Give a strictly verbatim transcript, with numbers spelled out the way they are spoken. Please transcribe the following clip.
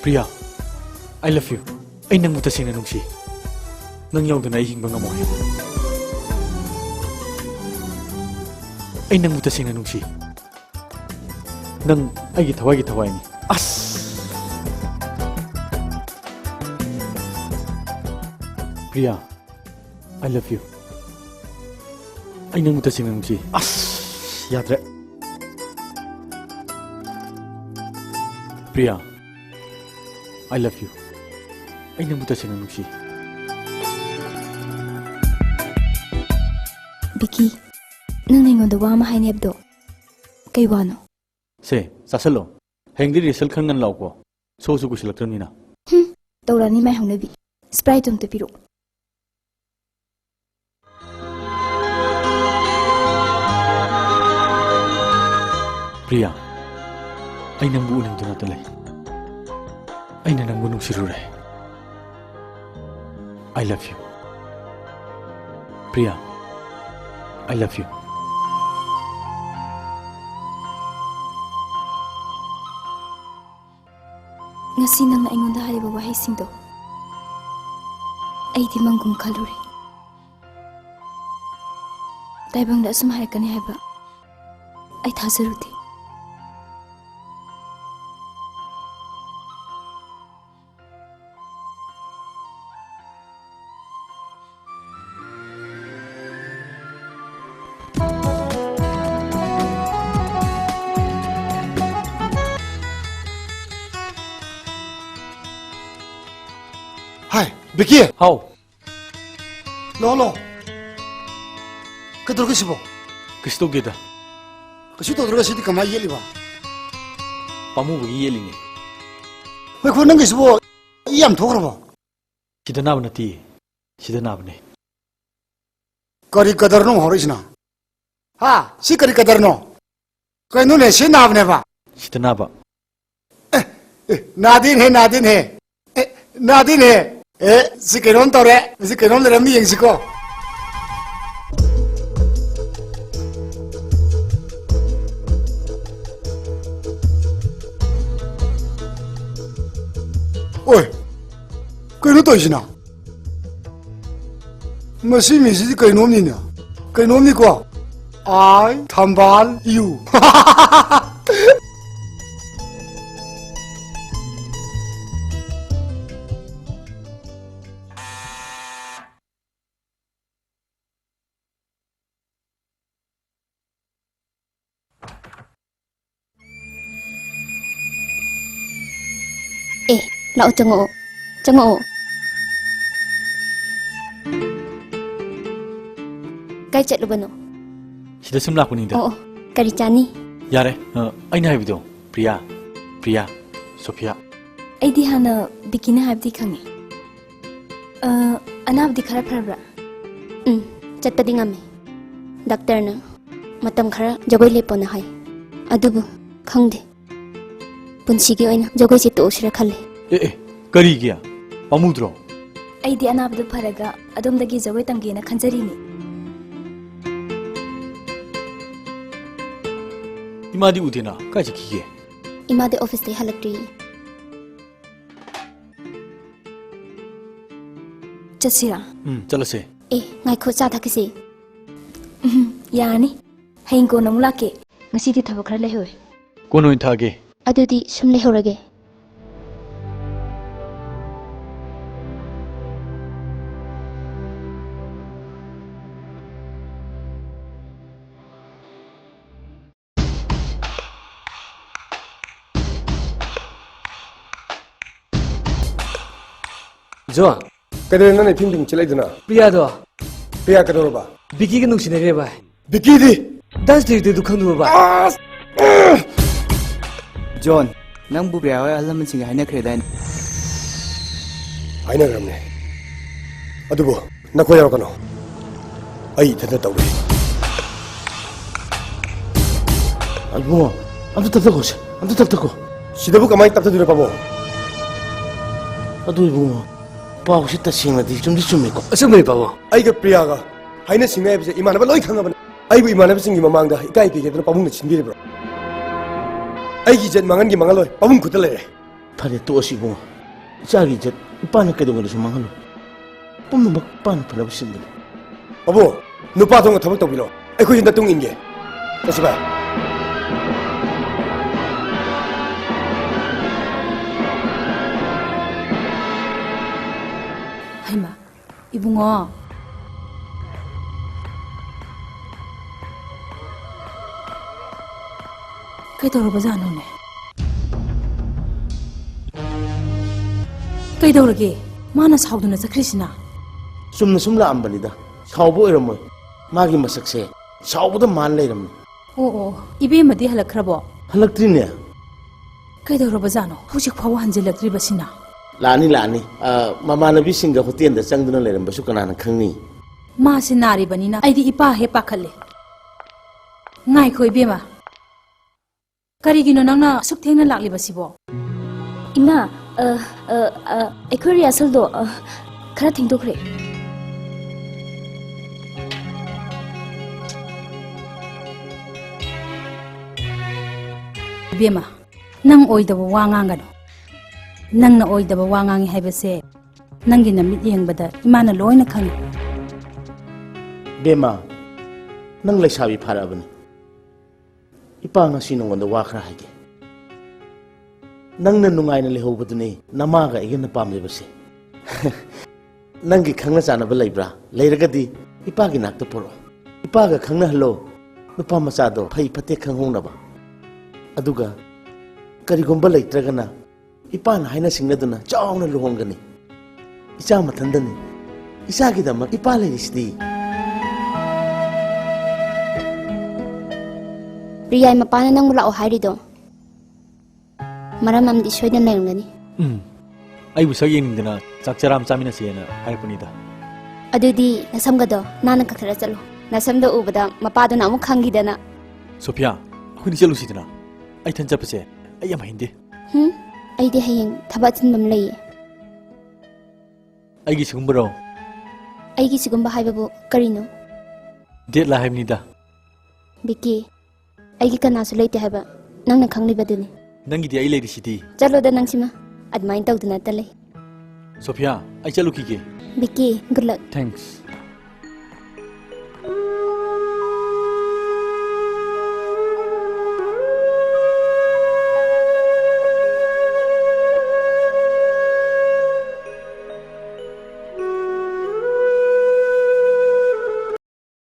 Priya, I love you. ꯑꯩ ꯅꯪꯕꯨ ꯇꯁꯦꯡꯅ ꯅꯨꯡꯁꯤ꯫ ꯅꯪ ꯌꯥꯎꯗꯅ ꯑꯩ ꯍꯤꯡꯕ ꯉꯝꯃꯣꯏ꯫ ꯑꯩ ꯅꯪꯕꯨ ꯇꯁꯦꯡꯅ ꯅꯨꯡꯁꯤ꯫ ꯅꯪ ꯑꯩꯒꯤ ꯊꯋꯥꯏꯒꯤ ꯊꯋꯥꯏꯅꯤ꯫ ꯑꯁ! Priya, I love you. ꯑꯩ ꯅꯪꯕꯨ ꯇꯁꯦꯡꯅ ꯅꯨꯡꯁꯤ꯫ ꯑꯁ! ꯌꯥꯗ꯭ꯔꯦ꯫ Priya, I love you. ꯑꯩ ꯅꯪꯕꯨ ꯇꯁꯦꯡꯅ ꯅꯨꯡꯁꯤ꯫ ꯕꯤꯀꯤ, ꯅꯪꯅ ꯑꯩꯉꯣꯟꯗ ꯋꯥ ꯑꯃ ꯍꯥꯏꯅꯤ ꯍꯥꯏꯕꯗꯣ ꯀꯩ ꯋꯥꯅꯣ? ꯁꯦ, ꯆꯥꯁꯜꯂꯣ꯫ ꯍꯌꯦꯡꯗꯤ rehearsal ꯈꯔ ꯉꯟꯅ ꯂꯥꯛꯎꯀꯣ꯫ Show ꯁꯨ ꯀꯨꯏꯁꯜꯂꯛꯇ꯭ꯔꯕꯅꯤꯅ꯫ ꯍꯨꯝ, ꯇꯧꯔꯛꯑꯅꯤ ꯃꯥꯏ ꯍꯧꯅꯕꯤ꯫ Sprite ꯑꯝꯇ ꯄꯤꯔꯛꯑꯣ꯫ ꯄ꯭ꯔꯤꯌꯥ, ꯑꯩ ꯅꯪꯕꯨ ꯎꯅꯤꯡꯗꯨꯅꯇ ꯂꯩ꯫ ꯑꯩꯅ ꯅꯪꯕꯨ ꯅꯨꯡꯁꯤꯔꯨꯔꯦ꯫ I love you. Priya, I love you. ꯉꯁꯤ ꯅꯪꯅ ꯑꯩꯉꯣꯟꯗ ꯍꯥꯏꯔꯤꯕ ꯋꯥꯍꯩꯁꯤꯡꯗꯣ ꯑꯩꯗꯤ ꯃꯪꯒꯨꯝ ꯈꯜꯂꯨꯔꯦ꯫ ꯇꯥꯏꯕꯪꯗ ꯑꯁꯨꯝ ꯍꯥꯏꯔꯛꯀꯅꯤ ꯍꯥꯏꯕ ꯑꯩ ꯊꯥꯖꯔꯨꯗꯦ꯫ ꯍꯥꯏ, ꯕꯤꯀꯤ! ꯍꯥꯎ꯫ ꯂꯥꯛꯑꯣ, ꯂꯥꯛꯑꯣ꯫ ꯀꯩꯗꯧꯔꯒꯦ ꯁꯤꯕꯣ? ꯀꯩꯁꯨ ꯇꯧꯗꯦꯗ꯫ ꯀꯩꯁꯨ ꯇꯧꯗ꯭ꯔꯒ ꯁꯤꯗꯤ ꯀꯃꯥꯏ ꯌꯦꯠꯂꯤꯕ? ꯄꯥꯝꯃꯨꯕꯒꯤ ꯌꯦꯠꯂꯤꯅꯦ꯫ ꯉꯥꯏꯈꯣ, ꯅꯪꯒꯤꯁꯤꯕꯣ ꯏ ꯌꯥꯝ ꯊꯣꯛꯈ꯭ꯔꯕꯣ? ꯁꯤꯗ ꯅꯥꯕ ꯅꯠꯇꯦ, ꯁꯤꯗ ꯅꯥꯕꯅꯦ꯫ ꯀꯔꯤ ꯀꯗꯔꯅꯣ ꯍꯧꯔꯛꯏꯁꯤꯅ? ꯍꯥ? ꯁꯤ ꯀꯔꯤ ꯀꯗꯔꯅꯣ? ꯀꯩꯅꯣꯅꯦ, ꯁꯤ ꯅꯥꯕꯅꯦꯕ? ꯁꯤꯗ ꯅꯥꯕ꯫ ꯑꯦ, ꯑꯦ, ꯅꯥꯗꯦꯅꯦ, ꯅꯥꯗꯦꯅꯦ꯫ ꯑꯦ, ꯅꯥꯗꯦꯅꯦ꯫ ꯑꯦ, ꯁꯤ ꯀꯩꯅꯣꯝ ꯇꯧꯔꯦ꯫ ꯁꯤ ꯀꯩꯅꯣꯝ ꯂꯩꯔꯝꯅꯤ, ꯌꯦꯡꯁꯤꯀꯣ꯫ ꯑꯣꯏ, ꯀꯩꯅꯣ ꯇꯧꯔꯤꯁꯤꯅ? ꯃꯁꯤ ꯃꯤꯁꯤꯗꯤ ꯀꯩꯅꯣꯝꯅꯤꯅꯦ꯫ ꯀꯩꯅꯣꯝꯅꯤꯀꯣ꯫ ꯑꯥꯏ ꯊꯝꯕꯥꯜ ꯌꯨ꯫ ꯑꯦ, ꯂꯥꯛꯑꯣ, ꯆꯪꯉꯛꯑꯣ꯫ ꯆꯪꯉꯛꯑꯣ꯫ ꯀꯥꯏ ꯆꯠꯂꯨꯕꯅꯣ? ꯁꯤꯗ ꯁꯨꯝ ꯂꯥꯛꯄꯅꯤꯗ꯫ ꯑꯣ, ꯑꯣ, ꯀꯔꯤ ꯆꯥꯅꯤ? ꯌꯥꯔꯦ, ꯑ, ꯑꯩꯅ ꯍꯥꯏꯕꯗꯣ, ꯄ꯭ꯔꯤꯌꯥ, ꯄ꯭ꯔꯤꯌꯥ, ꯁꯣꯐꯤꯌꯥ꯫ ꯑꯩꯗꯤ ꯍꯥꯟꯅ ꯕꯤꯀꯤꯅ ꯍꯥꯏꯕꯗꯤ ꯈꯪꯉꯦ꯫ ꯑ, ꯑꯅꯥꯕꯗꯤ ꯈꯔ ꯐꯔꯕ꯭ꯔꯥ? ꯎꯝ, ꯆꯠꯄꯗꯤ ꯉꯝꯃꯦ꯫ ꯗꯥꯛꯇꯔꯅ ꯃꯇꯝ ꯈꯔ ꯖꯒꯣꯏ ꯂꯦꯞꯄꯣꯅ ꯍꯥꯏ꯫ ꯑꯗꯨꯕꯨ ꯈꯪꯗꯦ꯫ ꯄꯨꯟꯁꯤꯒꯤ ꯑꯣꯏꯅ ꯖꯒꯣꯏꯁꯦ ꯇꯣꯛꯑꯁꯤꯔ ꯈꯜꯂꯦ꯫ ꯑꯦ, ꯑꯦ, ꯀꯔꯤꯒꯤ? ꯄꯥꯝꯃꯨꯗ꯭ꯔꯣ? ꯑꯩꯗꯤ ꯑꯅꯥꯕꯗꯨ ꯐꯔꯒ ꯑꯗꯣꯝꯗꯒꯤ ꯖꯒꯣꯏ ꯇꯝꯒꯦꯅ ꯈꯟꯖꯔꯤꯅꯤ꯫ ꯏꯃꯥꯗꯤ ꯎꯗꯦꯅ, ꯀꯥꯏ ꯆꯠꯈꯤꯒꯦ? ꯏꯃꯥꯗꯤ ꯑꯣꯐꯤꯁꯇꯩ ꯍꯜꯂꯛꯇ꯭ꯔꯤꯌꯦ꯫ ꯆꯠꯁꯤꯔꯥ? ꯎꯝ, ꯆꯠꯂꯁꯦ꯫ ꯑꯦ, ꯉꯥꯏꯈꯣ, ꯆꯥ ꯊꯛꯈꯤꯁꯦ꯫ ꯎꯝ, ꯌꯥꯔꯅꯤ꯫ ꯍꯌꯦꯡ ꯀꯣꯟꯅ ꯑꯃꯨꯛ ꯂꯥꯛꯀꯦ꯫ ꯉꯁꯤꯗꯤ ꯊꯕꯛ ꯈꯔ ꯂꯩꯍꯧꯋꯦ꯫ ꯀꯣꯟꯅ ꯑꯣꯏꯅ ꯊꯛꯑꯒꯦ꯫ ꯑꯗꯨꯗꯤ ꯁꯨꯝ ꯂꯩꯍꯧꯔꯒꯦ꯫ ꯖꯣꯟ꯫ ꯀꯩꯗꯧꯔꯦ ꯅꯪꯅ ꯏꯐꯤꯡ ꯐꯤꯡ ꯆꯦꯜꯂꯛꯏꯗꯨꯅ? ꯄ꯭ꯔꯤꯌꯥꯗꯣ꯫ ꯄ꯭ꯔꯤꯌꯥ ꯀꯩꯗꯧꯔꯕ? ꯕꯤꯀꯤꯒ ꯅꯨꯡꯁꯤꯅꯔꯦ ꯚꯥꯏ꯫ ꯕꯤꯀꯤꯗꯤ? ꯗꯥꯟꯁ ꯗꯤꯔꯦꯛꯇꯔꯗꯨ ꯈꯪꯗ꯭ꯔꯣ ꯚꯥꯏ? ꯑꯁ! ꯖꯣꯟ, ꯅꯪꯕꯨ ꯄ꯭ꯔꯤꯌꯥ ꯍꯣꯏ ꯑꯍꯜ ꯂꯃꯟꯁꯤꯡꯒ ꯍꯥꯏꯅꯈ꯭ꯔꯦꯗꯥꯏꯅꯦ? ꯍꯥꯏꯅꯈ꯭ꯔꯕꯅꯦ꯫ ꯑꯗꯨꯕꯨ ꯅꯈꯣꯏ ꯌꯥꯎꯔꯛꯀꯅꯣ꯫ ꯑꯩ ꯏꯊꯟꯇ ꯇꯧꯒꯦ꯫ ꯏꯕꯨꯡꯉꯣ, ꯑꯝꯇ ꯇꯞꯊꯈꯣꯁꯦ, ꯑꯝꯇ ꯇꯞꯊꯈꯣ꯫ ꯁꯤꯗꯕꯨ ꯀꯃꯥꯏꯅ ꯇꯞꯊꯗꯣꯏꯅꯣ, ꯄꯥꯕꯨꯡ? ꯑꯗꯨ ꯏꯕꯨꯡꯉꯣ, ꯄꯥꯎꯁꯤ ꯇꯁꯦꯡꯅꯗꯤ ꯆꯨꯝꯗꯤ ꯆꯨꯝꯃꯤꯀꯣ? ꯑꯆꯨꯝꯕꯅꯤ, ꯄꯥꯕꯨꯡ꯫ ꯑꯩꯒ ꯄ꯭ꯔꯤꯌꯥꯒ ꯍꯥꯏꯅ ꯁꯤꯡꯅ ꯍꯥꯏꯕꯁꯦ ꯏꯃꯥꯟꯅꯕ ꯂꯣꯏ ꯈꯪꯉꯕꯅꯦ꯫ ꯑꯩꯕꯨ ꯏꯃꯥꯟꯅꯕꯁꯤꯡꯒꯤ ꯃꯃꯥꯡꯗ ꯏꯀꯥꯏ ꯄꯤꯒꯦꯗꯅ ꯄꯥꯕꯨꯡꯅ ꯁꯤꯟꯕꯤꯔꯤꯕ꯭ꯔꯣ? ꯑꯩꯒꯤ ꯏꯖꯠ ꯃꯥꯡꯍꯟꯒꯦ ꯃꯥꯡꯍꯜꯂꯣꯏ, ꯄꯥꯕꯨꯡ ꯈꯨꯠꯇ ꯂꯩꯔꯦ꯫ ꯐꯔꯦ, ꯇꯣꯛꯑꯁꯤ ꯏꯕꯨꯡꯉꯣ꯫ ꯏꯆꯥꯒꯤ ꯏꯖꯠ ꯏꯄꯥꯅ ꯀꯩꯗꯧꯉꯩꯗꯁꯨ ꯃꯥꯡꯍꯜꯂꯣꯏ꯫ ꯄꯨꯝꯅꯃꯛ ꯏꯄꯥꯅ ꯐꯅꯕ ꯁꯤꯟꯒꯅꯤ꯫ ꯑꯕꯣ, ꯅꯨꯄꯥꯗꯣ ꯊꯕꯛ ꯇꯧꯕꯤꯔꯣ, ꯑꯩꯈꯣꯏꯁꯨ ꯅꯇꯨꯡ ꯏꯟꯒꯦ꯫ ꯆꯠꯁꯤ ꯚꯥꯏ꯫ ꯍꯩꯃꯥ, ꯏꯕꯨꯡꯉꯣ꯫ ꯀꯩꯗꯧꯔꯕꯖꯥꯠꯅꯣꯅꯦ? ꯀꯩꯗꯧꯔꯒꯦ? ꯃꯥꯅ ꯁꯥꯎꯗꯅ ꯆꯠꯈ꯭ꯔꯤꯁꯤꯅ? ꯆꯨꯝꯅ ꯁꯨꯝ ꯂꯥꯛꯑꯝꯕꯅꯤꯗ꯫ ꯁꯥꯎꯕ ꯑꯣꯏꯔꯝꯃꯣꯏ꯫ ꯃꯥꯒꯤ ꯃꯁꯛꯁꯦ ꯁꯥꯎꯕꯗ ꯃꯥꯟ ꯂꯩꯔꯝꯃꯤ꯫ ꯑꯣ, ꯑꯣ, ꯏꯕꯦꯝꯃꯗꯤ ꯍꯜꯂꯛꯈ꯭ꯔꯕꯣ? ꯍꯜꯂꯛꯇ꯭ꯔꯤꯅꯦ꯫ ꯀꯩꯗꯧꯔꯕꯖꯥꯠꯅꯣ? ꯍꯧꯖꯤꯛ ꯐꯥꯎꯕ ꯍꯟꯖꯤꯜꯂꯛꯇ꯭ꯔꯤꯕꯁꯤꯅ? ꯂꯥꯛꯑꯅꯤ, ꯂꯥꯛꯑꯅꯤ꯫ ꯑ, ꯃꯃꯥꯟꯅꯕꯤꯁꯤꯡꯒ ꯍꯣꯇꯦꯜꯗ ꯆꯪꯗꯨꯅ ꯂꯩꯔꯝꯕꯁꯨ ꯀꯅꯥꯅ ꯈꯪꯅꯤ? ꯃꯥꯁꯤ ꯅꯥꯔꯤꯕꯅꯤꯅ ꯑꯩꯗꯤ ꯏꯄꯥ ꯍꯦꯛ ꯄꯥꯈꯠꯂꯦ꯫ ꯉꯥꯏꯈꯣ ꯏꯕꯦꯝꯃ, ꯀꯔꯤꯒꯤꯅꯣ ꯅꯪꯅ ꯑꯁꯨꯛ ꯊꯦꯡꯅ ꯂꯥꯛꯂꯤꯕꯁꯤꯕꯣ? ꯏꯃꯥ, ꯑ, ꯑ, ꯑ, ꯑꯩꯈꯣꯏ ꯔꯤꯍꯥꯔꯁꯦꯜꯗꯣ, ꯑ, ꯈꯔ ꯊꯦꯡꯗꯣꯛꯈ꯭ꯔꯦ꯫ ꯏꯕꯦꯝꯃ, ꯅꯪ ꯑꯣꯏꯗꯕ ꯋꯥ ꯉꯥꯡꯒꯅꯨ꯫ ꯅꯪꯅ ꯑꯣꯏꯗꯕ ꯋꯥ ꯉꯥꯡꯉꯤ ꯍꯥꯏꯕꯁꯦ ꯅꯪꯒꯤ ꯅꯃꯤꯠ ꯌꯦꯡꯕꯗ ꯏꯃꯥꯅ ꯂꯣꯏꯅ ꯈꯪꯉꯤ꯫ ꯕꯦꯝꯃ, ꯅꯪ ꯂꯩꯁꯥꯕꯤ ꯐꯥꯔꯛꯑꯕꯅꯤ꯫ ꯏꯄꯥ ꯉꯁꯤ ꯅꯉꯣꯟꯗ ꯋꯥ ꯈꯔ ꯍꯥꯏꯒꯦ꯫ ꯅꯪꯅ ꯅꯨꯡꯉꯥꯏꯅ ꯂꯩꯍꯧꯕꯗꯨꯅꯤ ꯅꯃꯥꯒ ꯑꯩꯒꯅ ꯄꯥꯝꯂꯤꯕꯁꯦ꯫ ꯅꯪꯒꯤ ꯈꯪꯅ ꯆꯥꯟꯅꯕ ꯂꯩꯕ꯭ꯔꯥ? ꯂꯩꯔꯒꯗꯤ ꯏꯄꯥꯒꯤ ꯅꯥꯛꯇ ꯄꯨꯔꯛꯑꯣ꯫ ꯏꯄꯥꯒ ꯈꯪꯅꯍꯜꯂꯣ꯫ ꯅꯨꯄꯥ ꯃꯆꯥꯗꯣ ꯐꯩ ꯐꯠꯇꯦ ꯈꯪꯍꯧꯅꯕ꯫ ꯑꯗꯨꯒ ꯀꯔꯤꯒꯨꯝꯕ ꯂꯩꯇ꯭ꯔꯒꯅ ꯏꯄꯥꯅ ꯍꯥꯏꯅ ꯁꯤꯡꯅꯗꯨꯅ ꯆꯥꯎꯅ ꯂꯨꯍꯣꯡꯒꯅꯤ꯫ ꯏꯆꯥ ꯃꯊꯟꯗꯅꯤ꯫ ꯏꯆꯥꯒꯤꯗꯃꯛ ꯏꯄꯥ ꯂꯩꯔꯤꯁꯤꯗꯤ꯫ ꯔꯤꯌꯥꯏ ꯃꯄꯥꯅ ꯅꯪꯕꯨ ꯂꯥꯛꯑꯣ ꯍꯥꯏꯔꯤꯗꯣ ꯃꯔꯝ ꯑꯃꯗꯤ ꯁꯣꯏꯗꯅ ꯂꯩꯔꯝꯒꯅꯤ꯫ ꯎꯝ꯫ ꯑꯩꯕꯨ ꯁꯛ ꯌꯦꯡꯅꯤꯡꯗꯅ ꯆꯥꯛ ꯆꯔꯥ ꯑꯃ ꯆꯥꯃꯤꯟꯅꯁꯦꯅ ꯍꯥꯏꯔꯛꯄꯅꯤꯗ꯫ ꯑꯗꯨꯗꯤ ꯅꯁꯝꯒꯗꯣ ꯅꯥꯟꯅ ꯀꯛꯊꯠꯂ ꯆꯠꯂꯣ꯫ ꯅꯁꯝꯗꯣ ꯎꯕꯗ ꯃꯄꯥꯗꯨꯅ ꯑꯃꯨꯛ ꯈꯪꯈꯤꯗꯅ꯫ ꯁꯣꯐꯤꯌꯥ, ꯑꯩꯈꯣꯏꯅꯤ ꯆꯠꯂꯨꯁꯤꯗꯅ꯫ ꯑꯩ ꯏꯊꯟ ꯆꯠꯄꯁꯦ ꯑꯩ ꯌꯥꯝ ꯍꯩꯅꯗꯦ꯫ ꯍꯨꯝ? ꯑꯩꯗꯤ ꯍꯌꯦꯡ ꯊꯕꯛ ꯑꯆꯤꯟꯕ ꯑꯃ ꯂꯩꯌꯦ꯫ ꯑꯩꯒꯤ ꯁꯤꯒꯨꯝꯕꯔꯣ? ꯑꯩꯒꯤ ꯁꯤꯒꯨꯝꯕ ꯍꯥꯏꯕꯕꯨ ꯀꯔꯤꯅꯣ? ꯗꯦꯠ ꯂꯥꯛ ꯍꯥꯏꯕꯅꯤꯗ꯫ ꯕꯤꯀꯤ, ꯑꯩꯒꯤ ꯀꯅꯥꯁꯨ ꯂꯩꯇꯦ ꯍꯥꯏꯕ ꯅꯪꯅ ꯈꯪꯂꯤꯕꯗꯨꯅꯤ꯫ ꯅꯪꯒꯤꯗꯤ ꯑꯩ ꯂꯩꯔꯤꯁꯤꯗꯤ꯫ ꯆꯠꯂꯣꯗ ꯅꯪꯁꯤꯃ꯫ ꯑꯗꯨꯃꯥꯏꯅ ꯇꯧꯗꯅꯇ ꯂꯩ꯫ ꯁꯣꯐꯤꯌꯥ, ꯑꯩ ꯆꯠꯂꯨꯈꯤꯒꯦ꯫ ꯕꯤꯀꯤ, good luck꯫ Thanks꯫